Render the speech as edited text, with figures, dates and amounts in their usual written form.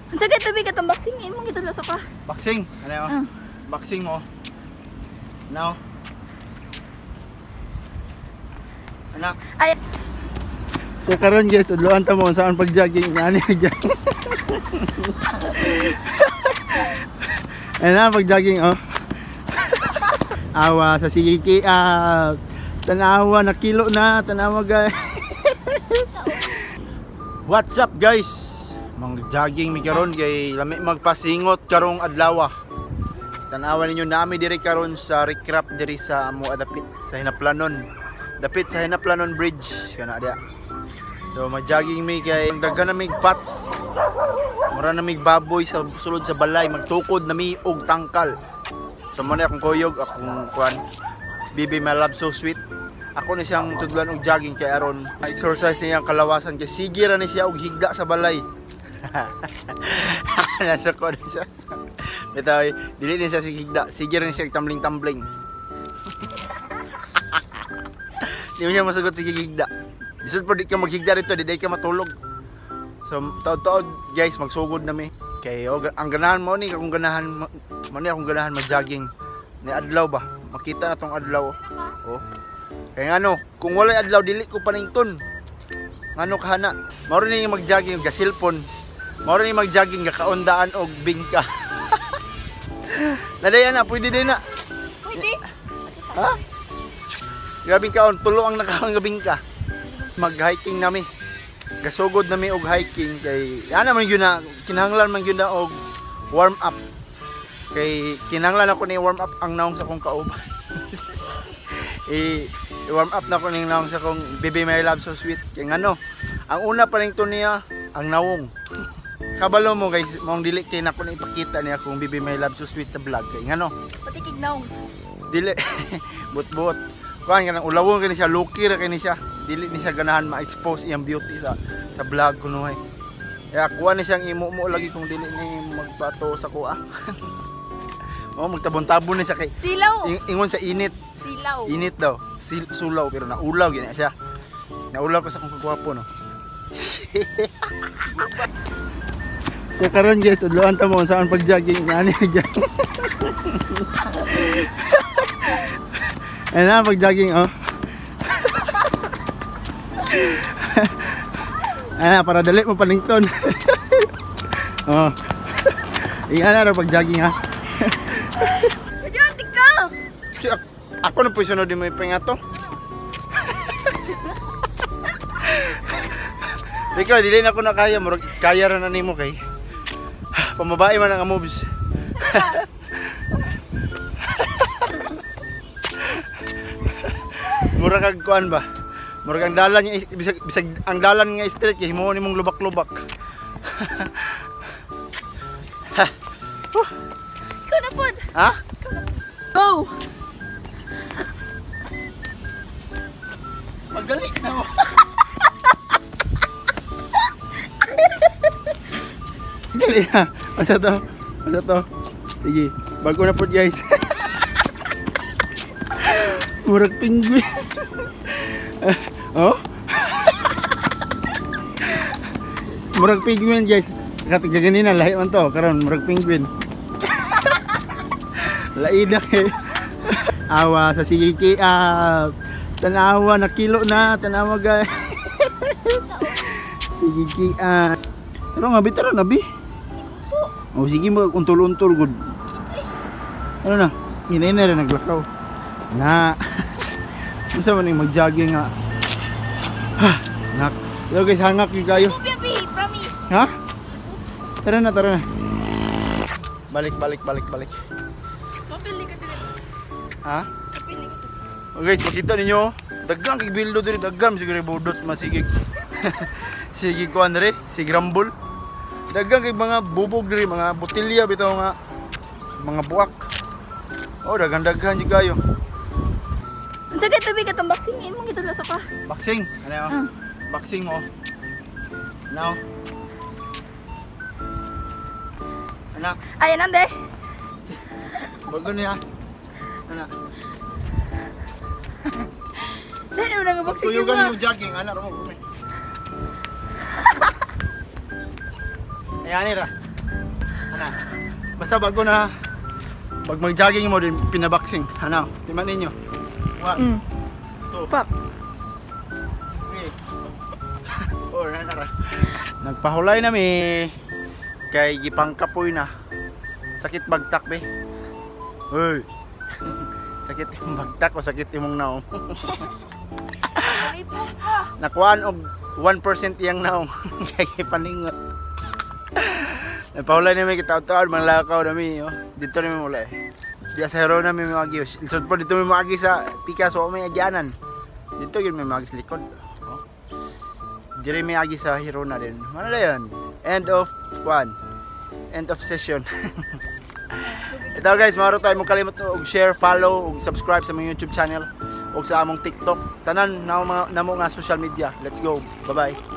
Unsa kay tubig atong boxing imong gitudlo sa pa? Boxing. Ano yun? Ah. Boxing mo. Now. Anak. Ay. So karon guys, udloan ta mo saan pag-jogging ani jogging. Ano pag-jogging oh. Awa sa sige tanawa na kilo na, tanawa guys. What's up guys? Mang-jogging mi karon kay lami magpasingot karong adlaw. Tanawa ninyo nami diri karon sa Recrap diri sa amo dapit sa Hinaplanon. Dapit sa Hinaplanon Bridge kana dia. So mag-jogging mi kay daghan na mig pats. Mura na mig baboy sa sulod sa balay, magtukod na mi og tangkal. So mo na akong kuyog, akong kuan. Bibi my love so sweet. Ako ni siyang tudlan og jogging kay aron exercise niya ang kalawasan kay sige ra ni siya og higda sa balay. Nasa ko ni siya. Bitaw dili ni siya sige higda, sige ra ni siya tumbling-tumbling. Di mo siya masagot sige higda. Lisod po di ka maghigda rito, di ka matulog. So taod-taod guys, magsugod na mi. Kay oh, ang ganahan mo ni akong ganahan mo ni akong ganahan mag-jogging. Ni adlaw ba? Makita na tong adlaw. Oh. Kay ngano, kung walay adlaw dili ko panington. Ngano kahana? Mao ni mag-jogging ga cellphone. Mao ni mag-jogging ga kaundaan og bingka. Nadayan na, pwede din na. Pwede. Ha? Grabing kaon, tulo ang nakaon nga bingka. Mag-hiking nami. Gasugod nami og hiking kay ana man gyud na kinahanglan man gyud na og warm up. Kay kinahanglan ako ni warm up ang naong sa akong kauban. I-warm up na ko ning naong sa akong baby my love so sweet. Kay ngano, ang una pa ning to niya ang nawong. Kabalo mo guys, maong dili kay nako na ipakita niya akong baby my love so sweet sa vlog kay ngano. Patikig naong. Dili but-but. Kuan kanang ulawon kini siya, lucky ra kini siya. Dili ni siya ganahan ma-expose iyang beauty sa vlog kunohay. Kaya kuha ni siyang imumo lagi kung dili ni magbato sa kuha. Oh, magtabon-tabon ni siya kay silaw. Ingon sa init. Silaw. Init daw. Sulaw pero naulaw gini siya. Naulaw ko sa akong kagwapo no. So karon guys, udloan ta mo saan pag-jogging ani jogging. Ano pag-jogging oh. Ana para dali mo panington. Oh. Iyan na pag-jogging ha. Medyo antik ka. Si, ako na po sunod mo ipinga to. Ikaw dili na ko na kaya, murag kaya ra na nimo kay. Pamabae man ang moves. Murag kag kuan ba? Murag ang dalan niya bisag ang dalan nga street kay himuon nimong lubak-lubak. Ikaw na pod. Ha? Go. Magaling na mo. Galing na. Asa to? Asa to? Sige, bago na pod guys. Murag penguin. Oh? Murag penguin guys. Katiga ganina lahi man to karon murag penguin. Laida kay. Awa sa sige tanawa na kilo na, tanawa guys. Sige Pero nga bitara na bi. Oh sige mo untul-untul gud. Ano na? Hinay na rin naglakaw. Na. Unsa man ning mag-jogging nga. Nak. Yo guys, hangak gyud kayo. Baby, promise. Ha? Tara na, tara na. Balik, balik, balik, balik. Mapili ka dili. Ha? Mapili ka dili. Oh guys, makita ninyo, daghang kay bildo diri, daghang siguro budot masigig. Sige kuan diri, sig rambol. Daghang kay mga bubog diri, mga botelya bitaw nga mga buak. Oh, daghan-daghan jud kayo. Unsa kay tubig atong boxing imong gitudlo sa pa? Boxing. Ano yun? Ah. Boxing mo. Now. Anak. Ayan ande. Bago niya. Anak. Dili mo na boxing. Tuyo gani yung jogging, anak mo. Ayan ra. Ana. Basta bago na pag mag-jogging mo din pinaboxing. Ano? Timan ninyo. One, two, Pak. Three, four, na ra. Nagpahulay na mi kay gipangkapoy na. Sakit bagtak be. Hoy. Sakit imong bagtak o sakit imong naong. Kalipot ko. Nakuhaan og 1% iyang naong kay gipaningot. Nagpahulay na mi kita taon mga lakaw na mi, oh. Dito na mi mula eh. Diya sa hero na mi maagi. Lisod po dito mi maagi sa Picasso may agyanan. Dito yun may maagi sa likod. Oh. Dire may agi sa hero na din. Ano na yun? End of one. End of session. Ito guys, maro tayo mo kalimot og share, follow, ug subscribe sa among YouTube channel ug sa among TikTok. Tanan na mga namo nga social media. Let's go. Bye-bye.